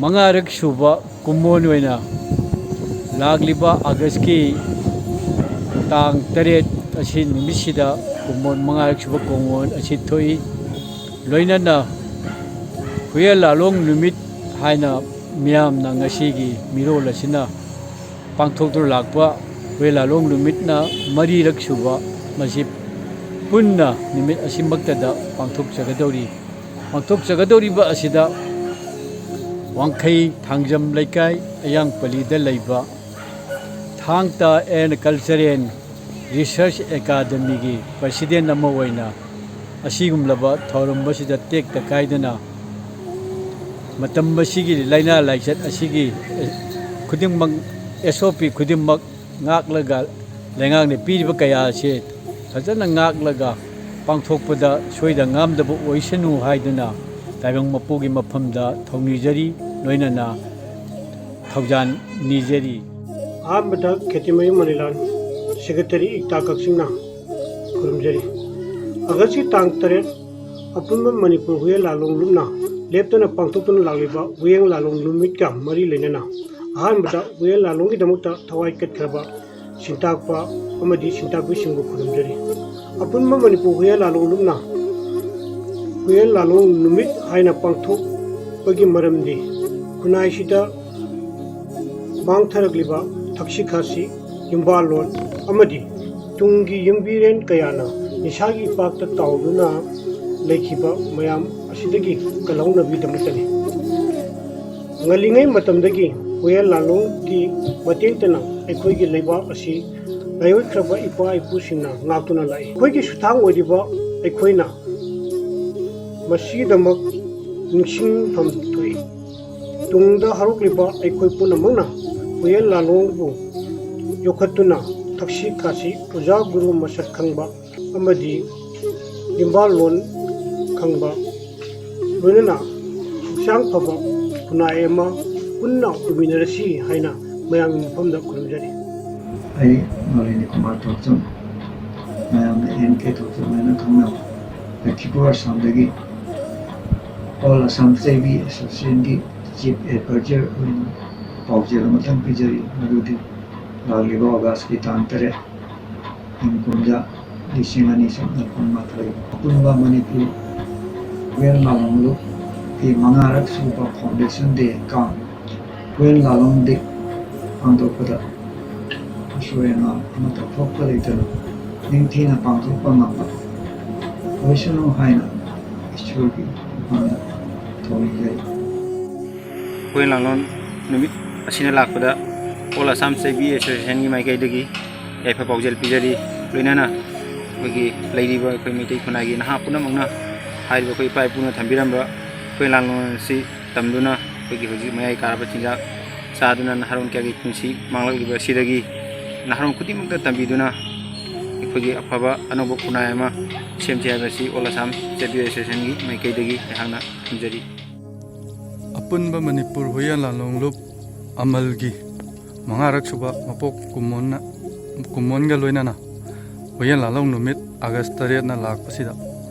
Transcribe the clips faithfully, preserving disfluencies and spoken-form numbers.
ꯃꯉꯥꯔꯛ ꯁꯨꯕ ꯀꯨꯝꯑꯣꯟ ꯑꯣꯏꯅ ꯂꯥꯛꯂꯤꯕ ꯑꯥꯒꯁꯀꯤ ꯇꯥꯡ ꯇꯔꯦꯠ ꯑꯁꯤ ꯅꯨꯃꯤꯠꯁꯤꯗ ꯀꯨꯝꯑꯣꯟ, ꯃꯉꯥꯔꯛ ꯁꯨꯕ ꯀꯨꯝꯑꯣꯟ ꯑꯁꯤ ꯊꯣꯛꯏ꯫ ꯂꯣꯏꯅꯅ ꯍꯨꯌꯦꯟ ꯂꯥꯂꯣꯡ ꯅꯨꯃꯤꯠ ꯍꯥꯏꯅ ꯃꯤꯌꯥꯝꯅ ꯉꯁꯤꯒꯤ ꯃꯤꯔꯣꯜ ꯑꯁꯤꯅ ꯄꯥꯡꯊꯣꯛꯇꯨꯅ ꯂꯥꯛꯄ ꯍꯨꯌꯦꯟ ꯂꯥꯂꯣꯡ ꯅꯨꯃꯤꯠꯅ ꯃꯔꯤꯔꯛ ꯁꯨꯕ, ꯃꯁꯤ ꯄꯨꯟꯅ ꯅꯨꯃꯤꯠ ꯑꯁꯤꯃꯛꯇꯗ ꯄꯥꯡꯊꯣꯛꯆꯒꯗꯧꯔꯤ꯫ ꯄꯥꯡꯊꯣꯛꯆꯒꯗꯧꯔꯤꯕ ꯑꯁꯤꯗ ꯋꯥꯡꯈꯩ ꯊꯥꯡꯖꯝ ꯂꯩꯀꯥꯏ ꯑꯌꯥꯡꯄꯜꯂꯤꯗ ꯂꯩꯕ ꯊꯥꯡ ꯇꯥ ꯑꯦꯟ ꯀꯜꯆꯔꯦꯜ ꯔꯤꯁꯔꯁ ꯑꯦꯀꯥꯗꯃꯤꯒꯤ ꯄ꯭ꯔꯁꯤꯗꯦꯟ ꯑꯃ ꯑꯣꯏꯅ ꯑꯁꯤꯒꯨꯝꯂꯕ ꯊꯧꯔꯝ ꯑꯁꯤꯗ ꯇꯦꯛꯇ ꯀꯥꯏꯗꯅ ꯃꯇꯝ ꯑꯁꯤꯒꯤ ꯂꯥꯏꯅꯥ ꯂꯥꯏꯆꯠ ꯑꯁꯤꯒꯤ ꯈꯨꯗꯤꯡꯃꯛ, ꯑꯦꯁ ꯑꯣ ꯄꯤ ꯈꯨꯗꯤꯡꯃꯛ ꯉꯥꯛꯂꯒ, ꯂꯩꯉꯥꯛꯅ ꯄꯤꯔꯤꯕ ꯀꯌꯥ ꯑꯁꯤ ꯐꯖꯅ ꯉꯥꯛꯂꯒ ꯄꯥꯡꯊꯣꯛꯄꯗ ꯁꯣꯏꯗ ꯉꯥꯝꯗꯕ ꯑꯣꯏꯁꯅꯨ ꯍꯥꯏꯗꯨꯅ ꯇꯥꯏꯕꯪ ꯃꯄꯨꯒꯤ ꯃꯐꯝꯗ ꯊꯧꯅꯤꯖꯔꯤ, ꯂꯣꯏꯅꯅ ꯊꯧꯖꯥꯟ ꯅꯤꯖꯔꯤ꯫ ꯑꯍꯥꯟꯕꯗ ꯈꯦꯇꯤꯃꯌꯨꯝ ꯃꯅꯤꯂꯥꯜ, ꯁꯦꯀ꯭ꯔꯦꯇꯔꯤ, ꯏꯛꯇꯥ ꯀꯛꯆꯤꯡꯅ ꯈꯨꯔꯨꯝꯖꯔꯤ꯫ ꯑꯥꯒꯁꯀꯤ ꯇꯥꯡ ꯇꯔꯦꯠ, ꯑꯄꯨꯟꯕ ꯃꯅꯤꯄꯨꯔ ꯍꯨꯌꯦꯟ ꯂꯥꯂꯣꯡ ꯂꯨꯞꯅ ꯂꯦꯞꯇꯅ ꯄꯥꯡꯊꯣꯛꯇꯨꯅ ꯂꯥꯛꯂꯤꯕ ꯍꯨꯌꯦꯟ ꯂꯥꯂꯣꯡ ꯅꯨꯃꯤꯠꯀ ꯃꯔꯤ ꯂꯩꯅꯅ ꯑꯍꯥꯟꯕꯗ ꯍꯨꯌꯦꯟ ꯂꯥꯂꯣꯡꯒꯤꯗꯃꯛꯇ ꯊꯋꯥꯏ ꯀꯠꯈ꯭ꯔꯕ ꯁꯤꯟꯇꯥꯛꯄ ꯑꯃꯗꯤ ꯁꯤꯟꯇꯥꯛꯄꯤꯁꯤꯡꯕꯨ ꯈꯨꯔꯨꯝꯖꯔꯤ꯫ ꯑꯄꯨꯟꯕ ꯃꯅꯤꯄꯨꯔ ꯍꯨꯌꯦꯟ ꯂꯥꯂꯣꯡ ꯂꯨꯞꯅ ꯍꯨꯌꯦꯟ ꯂꯥꯂꯣꯡ ꯅꯨꯃꯤꯠ ꯍꯥꯏꯅ ꯄꯥꯡꯊꯣꯛꯄꯒꯤ ꯃꯔꯝꯗꯤ ꯈꯨꯟꯅꯥꯏꯁꯤꯗ ꯃꯥꯡꯊꯔꯛꯂꯤꯕ ꯊꯛꯁꯤ ꯈꯥꯁꯤ, ꯌꯨꯝꯕꯥꯜꯂꯣꯟ ꯑꯃꯗꯤ ꯇꯨꯡꯒꯤ ꯌꯨꯝꯕꯤꯔꯦꯟ ꯀꯌꯥꯅ ꯅꯤꯁꯥꯒꯤ ꯏꯄꯥꯛꯇ ꯇꯥꯎꯗꯨꯅ ꯂꯩꯈꯤꯕ ꯃꯌꯥꯝ ꯑꯁꯤꯗꯒꯤ ꯀꯜꯍꯧꯅꯕꯒꯤꯗꯃꯛꯇꯅꯤ꯫ ꯉꯜꯂꯤꯉꯩ ꯃꯇꯝꯗꯒꯤ ꯍꯨꯌꯦꯟ ꯂꯥꯂꯣꯡꯒꯤ ꯃꯇꯦꯡꯇꯅ ꯑꯩꯈꯣꯏꯒꯤ ꯂꯩꯕꯥꯛ ꯑꯁꯤ ꯂꯥꯏꯑꯣꯏꯈ꯭ꯔꯕ ꯏꯄꯥ ꯏꯄꯨꯁꯤꯡꯅ ꯉꯥꯛꯇꯨꯅ ꯂꯥꯛꯏ꯫ ꯑꯩꯈꯣꯏꯒꯤ ꯁꯨꯊꯥꯡ ꯑꯣꯏꯔꯤꯕ ꯑꯩꯈꯣꯏꯅ ꯃꯁꯤꯒꯤꯗꯃꯛ ꯅꯤꯡꯁꯤꯡꯐꯝ ꯊꯣꯛꯏ꯫ ꯇꯨꯡꯗ ꯍꯧꯔꯛꯂꯤꯕ ꯑꯩꯈꯣꯏ ꯄꯨꯝꯅꯃꯛꯅ ꯍꯨꯌꯦꯟ ꯂꯥꯂꯣꯡꯕꯨ ꯌꯣꯛꯈꯠꯇꯨꯅ ꯊꯛꯁꯤ ꯈꯥꯁꯤ, ꯑꯣꯖꯥ ꯒꯨꯔꯨ ꯃꯁꯛ ꯈꯪꯕ ꯑꯃꯗꯤ ꯌꯨꯝꯕꯥꯜꯂꯣꯟ ꯈꯪꯕ, ꯂꯣꯏꯅꯅ ꯍꯛꯆꯥꯡ ꯐꯕ ꯈꯨꯟꯅꯥꯏ ꯑꯃ ꯄꯨꯟꯅ ꯑꯣꯏꯃꯤꯟꯅꯔꯁꯤ ꯍꯥꯏꯅ ꯃꯌꯥꯝꯒꯤ ꯃꯐꯝꯗ ꯈꯨꯔꯨꯝꯖꯔꯤ꯫ ꯑꯩ ꯅꯣꯂꯤꯅꯤ ꯀꯨꯃꯥꯔ ꯊꯣꯛꯆꯝ, ꯃꯌꯥꯝꯅ ꯑꯦꯟ ꯀꯦ ꯊꯣꯛꯆꯝ ꯍꯥꯏꯅ ꯈꯪꯅꯕ, ꯂꯛꯈꯤꯄꯨꯔ, ꯑꯁꯥꯝꯗꯒꯤ ꯑꯣꯜ ꯑꯁꯥꯝ ꯆꯩꯕꯤ ꯑꯦꯁꯣꯁꯤꯌꯦꯁꯟꯒꯤ ꯆꯤꯐ ꯑꯦꯗꯚꯥꯏꯖꯔ ꯑꯣꯏꯅ ꯄꯥꯎꯖꯦꯜ ꯑꯃꯇꯪ ꯄꯤꯖꯔꯤ, ꯃꯗꯨꯗꯤ ꯂꯥꯛꯂꯤꯕ ꯑꯣꯒꯁꯀꯤ ꯇꯥꯡ ꯇꯔꯦꯠ, ꯏꯪ ꯀꯨꯝꯖꯥ ꯂꯤꯁꯤꯡ ꯑꯅꯤ ꯆꯥꯝꯃꯥꯄꯟ ꯃꯥꯊꯣꯏ ꯑꯄꯨꯟꯕ ꯃꯅꯤꯄꯨꯔ ꯍꯨꯌꯦꯟ ꯂꯥꯂꯣꯡꯂꯨꯞꯀꯤ ꯃꯉꯥꯔꯛ ꯁꯨꯕ ꯐꯥꯎꯟꯗꯦꯁꯟ ꯗꯦ ꯀꯝ ꯍꯨꯌꯦꯟ ꯂꯥꯂꯣꯡ ꯗꯦ ꯄꯥꯡꯊꯣꯛꯄꯗ ꯑꯁꯣꯏ ꯑꯉꯥꯝ ꯑꯃꯠꯇ ꯊꯣꯛꯄ ꯂꯩꯇꯅ ꯅꯤꯡꯊꯤꯅ ꯄꯥꯡꯊꯣꯛꯄ ꯉꯝꯕ ꯑꯣꯏꯁꯅꯨ ꯍꯥꯏꯅ ꯏꯁꯣꯔꯒꯤ ꯃꯐꯝꯗ ꯊꯧꯅꯤꯖꯔꯤ꯫ ꯍꯨꯌꯦꯟ ꯂꯥꯂꯣꯡ ꯅꯨꯃꯤꯠ ꯑꯁꯤꯅ ꯂꯥꯛꯄꯗ ꯑꯣꯜ ꯑꯁꯥꯝ ꯆꯩꯕꯤ ꯑꯦꯁꯣꯁꯤꯌꯦꯁꯟꯒꯤ ꯃꯥꯏꯀꯩꯗꯒꯤ ꯌꯥꯏꯐ ꯄꯥꯎꯖꯦꯜ ꯄꯤꯖꯔꯤ꯫ ꯂꯣꯏꯅꯅ ꯑꯩꯈꯣꯏꯒꯤ ꯂꯩꯔꯤꯕ ꯑꯩꯈꯣꯏ ꯃꯩꯇꯩ ꯈꯨꯟꯅꯥꯏꯒꯤ ꯅꯍꯥ ꯄꯨꯝꯅꯃꯛꯅ ꯍꯥꯏꯔꯤꯕ ꯑꯩꯈꯣꯏ ꯏꯄꯥ ꯏꯄꯨꯅ ꯊꯝꯕꯤꯔꯝꯕ ꯍꯨꯌꯦꯟ ꯂꯥꯂꯣꯡ ꯑꯁꯤ ꯇꯝꯗꯨꯅ ꯑꯩꯈꯣꯏꯒꯤ ꯍꯧꯖꯤꯛ ꯃꯌꯥꯏ ꯀꯥꯔꯕ ꯆꯤꯟꯖꯥꯛ ꯆꯥꯗꯨꯅ ꯅꯍꯥꯔꯣꯟ ꯀꯌꯥꯒꯤ ꯄꯨꯟꯁꯤ ꯃꯥꯡꯂꯛꯂꯤꯕ ꯑꯁꯤꯗꯒꯤ ꯅꯍꯥꯔꯣꯟ ꯈꯨꯗꯤꯡꯃꯛꯇ ꯇꯝꯕꯤꯗꯨꯅ ꯑꯩꯈꯣꯏꯒꯤ ꯑꯐꯕ ꯑꯅꯧꯕ ꯈꯨꯟꯅꯥꯏ ꯑꯃ ꯁꯦꯝꯁꯤ ꯍꯥꯏꯕꯁꯤ ꯑꯣꯜ ꯑꯁꯥꯝ ꯆꯩꯕꯤ ꯑꯦꯁꯣꯁꯤꯌꯦꯁꯟꯒꯤ ꯃꯥꯏꯀꯩꯗꯒꯤ ꯑꯩꯍꯥꯛꯅ ꯊꯝꯖꯔꯤ꯫ ꯑꯄꯨꯟꯕ ꯃꯅꯤꯄꯨꯔ ꯍꯨꯌꯦꯟ ꯂꯥꯂꯣꯡꯂꯨꯞ ꯑꯃꯜꯒꯤ ꯃꯉꯥꯔꯛ ꯁꯨꯕ ꯃꯄꯣꯛ ꯀꯨꯝꯑꯣꯟꯅ-, ꯀꯨꯝꯑꯣꯟꯒ ꯂꯣꯏꯅꯅ ꯍꯨꯌꯦꯟ ꯂꯥꯂꯣꯡ ꯅꯨꯃꯤꯠ ꯑꯥꯒꯁ ꯇꯔꯦꯠꯅ ꯂꯥꯛꯄꯁꯤꯗ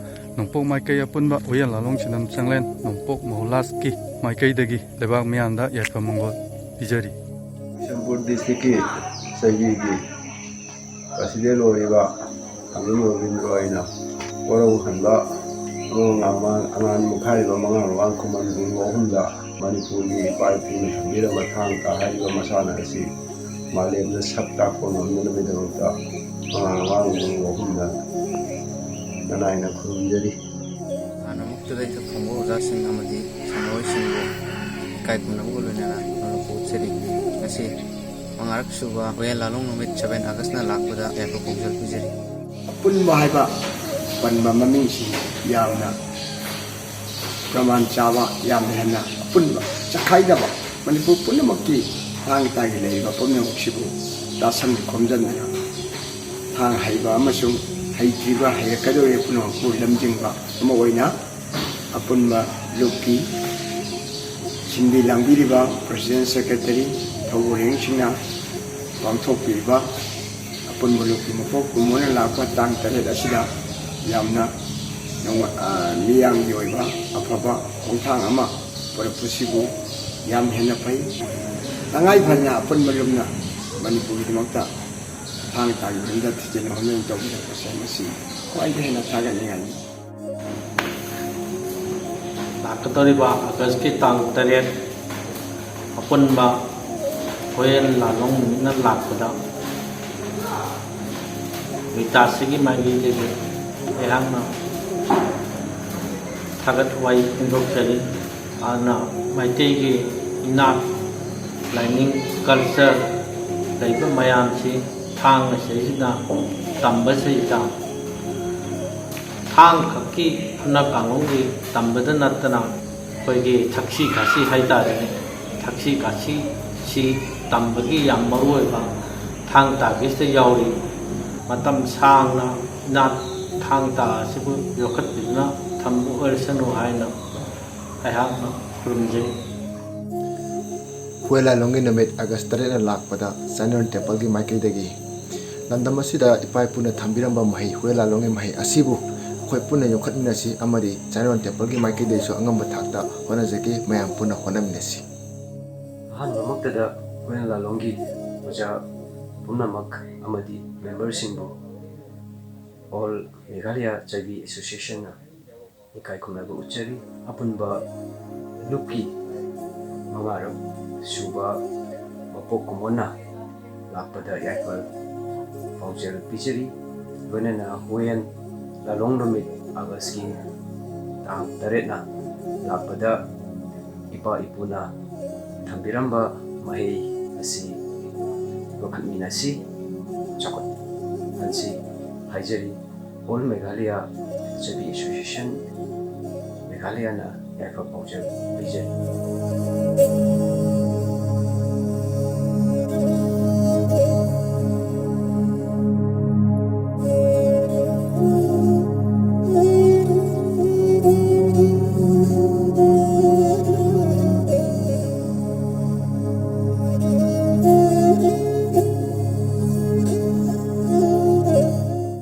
ꯅꯣꯡꯄꯣꯛ ꯃꯥꯏꯀꯩ ꯑꯄꯨꯟꯕ ꯍꯨꯌꯦꯟ ꯂꯥꯂꯣꯡ ꯁꯤꯅꯝ ꯆꯥꯡꯂꯦꯟ ꯅꯣꯡꯄꯣꯛ ꯃꯍꯨꯂꯥꯁꯀꯤ ꯃꯥꯏꯀꯩꯗꯒꯤ ꯂꯩꯕꯥꯛ ꯃꯤꯌꯥꯝꯗ ꯌꯥꯏꯐ ꯃꯪꯒꯣꯜ ꯄꯤꯖꯔꯤ꯫ ꯕꯤꯁꯦꯝꯄꯨꯔ ꯗꯤꯁꯇ꯭ꯔꯤꯛꯀꯤ ꯆꯩꯕꯤꯒꯤ ꯄ꯭ꯔꯁꯤꯗꯦꯟ ꯑꯣꯏꯔꯤꯕ ꯊꯥꯡꯖꯝ ꯔꯣꯕꯤꯟꯗ꯭ꯔꯣ ꯑꯩꯅ ꯋꯥꯔꯧ ꯍꯟꯕ ꯑꯉꯥꯡ ꯑꯃ-, ꯑꯉꯥꯡ ꯃꯈꯥꯏꯔꯤꯕ ꯃꯉꯥ ꯃꯃꯥꯡ ꯈꯨꯃꯟ ꯄꯨꯡ ꯑꯍꯨꯝꯗ ꯃꯅꯤꯄꯨꯔꯒꯤ ꯏꯄꯥ ꯏꯄꯨꯅ ꯊꯝꯕꯤꯔꯝꯕ ꯊꯥꯡ ꯇꯥ ꯍꯥꯏꯔꯤꯕ ꯃꯁꯥꯟꯅ ꯑꯁꯤ ꯃꯥꯂꯦꯝꯗ ꯁꯛ ꯇꯥꯛꯄ ꯉꯝꯅꯅꯕꯒꯤꯗꯃꯛꯇ ꯃꯉꯥ ꯃꯃꯥꯡ ꯄꯨꯡ ꯑꯍꯨꯝꯗ ꯅꯅꯥꯏꯅ ꯈꯨꯔꯨꯝꯖꯔꯤ꯫ ꯍꯥꯟꯅ ꯃꯨꯛꯇꯗ ꯏꯊꯛ ꯊꯣꯡꯕ ꯑꯣꯖꯥꯁꯤꯡ ꯑꯃꯗꯤ ꯁꯥꯟꯅꯔꯣꯏꯁꯤꯡꯕꯨ ꯏꯀꯥꯏ ꯈꯨꯝꯅꯕꯒ ꯂꯣꯏꯅꯅ ꯅꯣꯂꯨꯛꯄ ꯎꯠꯆꯔꯤ꯫ ꯉꯁꯤ ꯃꯉꯥꯔꯛ ꯁꯨꯕ ꯍꯨꯌꯦꯟ ꯂꯥꯂꯣꯡ ꯅꯨꯃꯤꯠ ꯁꯕꯦꯟ ꯑꯥꯒꯁꯅ ꯂꯥꯛꯄꯗ ꯌꯥꯏꯐ ꯄꯥꯎꯖꯦꯜ ꯄꯤꯖꯔꯤ꯫ ꯑꯄꯨꯟꯕ ꯍꯥꯏꯕ ꯄꯟꯕ ꯃꯃꯤꯡꯁꯤ ꯌꯥꯝꯅ ꯄ꯭ꯔꯃꯥꯟ ꯆꯥꯕ, ꯌꯥꯝꯅ ꯍꯦꯟꯅ ꯑꯄꯨꯟꯕ ꯆꯈꯥꯏꯗꯕ ꯃꯅꯤꯄꯨꯔ ꯄꯨꯝꯅꯃꯛꯀꯤ ꯊꯥꯡ ꯇꯥꯒꯤ ꯂꯩꯔꯤꯕ ꯄꯨꯝꯅꯃꯛꯁꯤꯕꯨ ꯇꯥꯁꯟ ꯈꯣꯝꯖꯤꯟꯗꯨꯅ ꯊꯥꯡ ꯍꯩꯕ ꯑꯃꯁꯨꯡ ꯍꯩꯇ꯭ꯔꯤꯕ, ꯍꯩꯔꯛꯀꯗꯧꯔꯤꯕ ꯄꯨꯝꯅꯃꯛꯄꯨ ꯂꯝꯖꯤꯡꯕ ꯑꯃ ꯑꯣꯏꯅ ꯑꯄꯨꯟꯕ ꯂꯨꯞꯀꯤ ꯁꯤꯟꯕꯤ ꯂꯥꯡꯕꯤꯔꯤꯕ ꯄ꯭ꯔꯁꯤꯗꯦꯟ ꯁꯦꯀ꯭ꯔꯦꯇꯔꯤ ꯊꯧꯕꯨꯔꯦꯡꯁꯤꯡꯅ ꯄꯥꯡꯊꯣꯛꯄꯤꯔꯤꯕ ꯑꯄꯨꯟꯕ ꯂꯨꯞꯀꯤ ꯃꯄꯣꯛ ꯀꯨꯝꯑꯣꯟꯅ ꯂꯥꯛꯄ ꯇꯥꯡ ꯇꯔꯦꯠ ꯑꯁꯤꯗ ꯌꯥꯝꯅ ꯅꯨꯡꯉ-, ꯑ, ꯃꯤꯌꯥꯝꯒꯤ ꯑꯣꯏꯕ ꯑꯐꯕ ꯈꯣꯡꯊꯥꯡ ꯑꯃ ꯄꯨꯔꯛꯄꯁꯤꯕꯨ ꯌꯥꯝ ꯍꯦꯟꯅ ꯐꯩ꯫ ꯇꯉꯥꯏ ꯐꯗꯅ ꯑꯄꯨꯟꯕ ꯂꯨꯞꯅ ꯃꯅꯤꯄꯨꯔꯒꯤꯗꯃꯛꯇ ꯊꯥꯡ ꯇꯥꯒꯤ ꯍꯤꯔꯝꯗ ꯊꯤꯖꯤꯟ ꯍꯨꯝꯖꯤꯟ ꯇꯧꯕꯤꯔꯛꯄꯁꯦ, ꯃꯁꯤ ꯈ꯭ꯋꯥꯏꯗꯒꯤ ꯍꯦꯟꯅ ꯊꯥꯒꯠꯅꯤꯡꯉꯥꯏꯅꯤ꯫ ꯂꯥꯛꯀꯗꯧꯔꯤꯕ ꯑꯥꯒꯁꯀꯤ ꯇꯥꯡ ꯇꯔꯦꯠ, ꯑꯄꯨꯟꯕ ꯍꯨꯌꯦꯟ ꯂꯥꯂꯣꯡ ꯅꯨꯃꯤꯠꯅ ꯂꯥꯛꯄꯗ, ꯔꯤꯇꯥꯁꯤꯒꯤ ꯃꯥꯏꯀꯩꯗꯒꯤ ꯑꯩꯍꯥꯛꯅ ꯊꯥꯒꯠ ꯋꯥꯍꯩ ꯐꯣꯡꯗꯣꯛꯆꯔꯤ꯫ ꯑꯗꯨꯅ ꯃꯩꯇꯩꯒꯤ ꯏꯅꯥꯠ, ꯂꯥꯏꯅꯤꯡ, ꯀꯜꯆꯔ ꯂꯩꯕ ꯃꯌꯥꯝꯁꯤ ꯊꯥꯡ ꯑꯁꯤꯁꯤꯅ ꯇꯝꯕꯁꯤꯗ, ꯊꯥꯡ ꯈꯛꯀꯤ ꯐꯨꯅ ꯀꯥꯡꯂꯣꯟꯒꯤ ꯇꯝꯕꯗ ꯅꯠꯇꯅ, ꯑꯩꯈꯣꯏꯒꯤ ꯊꯛꯁꯤ ꯈꯥꯁꯤ ꯍꯥꯏꯇꯥꯔꯦꯅꯦ, ꯊꯛꯁꯤ ꯈꯥꯁꯤꯁꯤ ꯇꯝꯕꯒꯤ ꯌꯥꯝ ꯃꯔꯨ ꯑꯣꯏꯕ ꯊꯥꯡ ꯇꯥꯒꯤꯁꯤꯗ ꯌꯥꯎꯔꯤ꯫ ꯃꯇꯝ ꯁꯥꯡꯅ ꯏꯅꯥꯠ ꯊꯥꯡ ꯇꯥ ꯑꯁꯤꯕꯨ ꯌꯣꯛꯈꯠꯄꯤꯗꯨꯅ ꯊꯝꯕ ꯑꯣꯏꯔꯁꯅꯨ ꯍꯥꯏꯅ ꯑꯩꯍꯥꯛꯅ ꯈꯨꯔꯨꯝꯖꯩ꯫ ꯍꯨꯌꯦꯟ ꯂꯥꯂꯣꯡꯒꯤ ꯅꯨꯃꯤꯠ ꯑꯥꯒꯁ ꯇꯔꯦꯠꯅ ꯂꯥꯛꯄꯗ ꯆꯥꯟꯗꯦꯜ ꯇꯦꯝꯄꯜꯒꯤ ꯃꯥꯏꯀꯩꯗꯒꯤ ꯂꯝꯗꯝ ꯑꯁꯤꯗ ꯏꯄꯥ ꯏꯄꯨꯅ ꯊꯝꯕꯤꯔꯝꯕ ꯃꯍꯩ, ꯍꯨꯌꯦꯟ ꯂꯥꯂꯣꯡꯒꯤ ꯃꯍꯩ ꯑꯁꯤꯕꯨ ꯑꯩꯈꯣꯏ ꯄꯨꯟꯅ ꯌꯣꯛꯈꯠꯃꯤꯟꯅꯁꯤ ꯑꯃꯗꯤ ꯆꯥꯟꯗꯦꯜ ꯇꯦꯝꯄꯜꯒꯤ ꯃꯥꯏꯀꯩꯗꯒꯤꯁꯨ ꯑꯉꯝꯕ ꯊꯥꯛꯇ ꯍꯣꯠꯅꯖꯒꯦ꯫ ꯃꯌꯥꯝ ꯄꯨꯟꯅ ꯍꯣꯠꯅꯃꯤꯟꯅꯁꯤ꯫ ꯑꯍꯥꯟꯕꯃꯛꯇꯗ ꯍꯨꯌꯦꯟ ꯂꯥꯂꯣꯡꯒꯤ ꯑꯣꯖꯥ ꯄꯨꯝꯅꯃꯛ ꯑꯃꯗꯤ ꯃꯦꯝꯕꯔꯁꯤꯡꯕꯨ All Meghalaya Chaibi Associationꯅ ꯏꯀꯥꯏ ꯈꯨꯝꯅꯕ ꯎꯠꯆꯔꯤ꯫ ꯑꯄꯨꯟꯕ ꯂꯨꯞꯀꯤ ꯃꯉꯥꯔꯛ ꯁꯨꯕ ꯃꯄꯣꯛ ꯀꯨꯝꯑꯣꯟꯅ ꯂꯥꯛꯄꯗ ꯌꯥꯏꯐ ꯄꯥꯎꯖꯦꯜ ꯄꯤꯖꯔꯤ꯫ ꯂꯣꯏꯅꯅ ꯍꯨꯌꯦꯟ ꯂꯥꯂꯣꯡ ꯅꯨꯃꯤꯠ ꯑꯥꯒꯁꯀꯤ ꯇꯥꯡ ꯇꯔꯦꯠꯅ ꯂꯥꯛꯄꯗ ꯏꯄꯥ ꯏꯄꯨꯅ ꯊꯝꯕꯤꯔꯝꯕ ꯃꯍꯩ ꯑꯁꯤ ꯌꯣꯛꯈꯠꯃꯤꯟꯅꯁꯤ, ꯆꯥꯎꯈꯠꯍꯟꯁꯤ ꯍꯥꯏꯖꯔꯤ꯫ All Meghalaya Chaibi Association, ꯃꯦꯘꯥꯂꯌꯥꯅ ꯌꯥꯏꯐ ꯄꯥꯎꯖꯦꯜ ꯄꯤꯖꯔꯤ꯫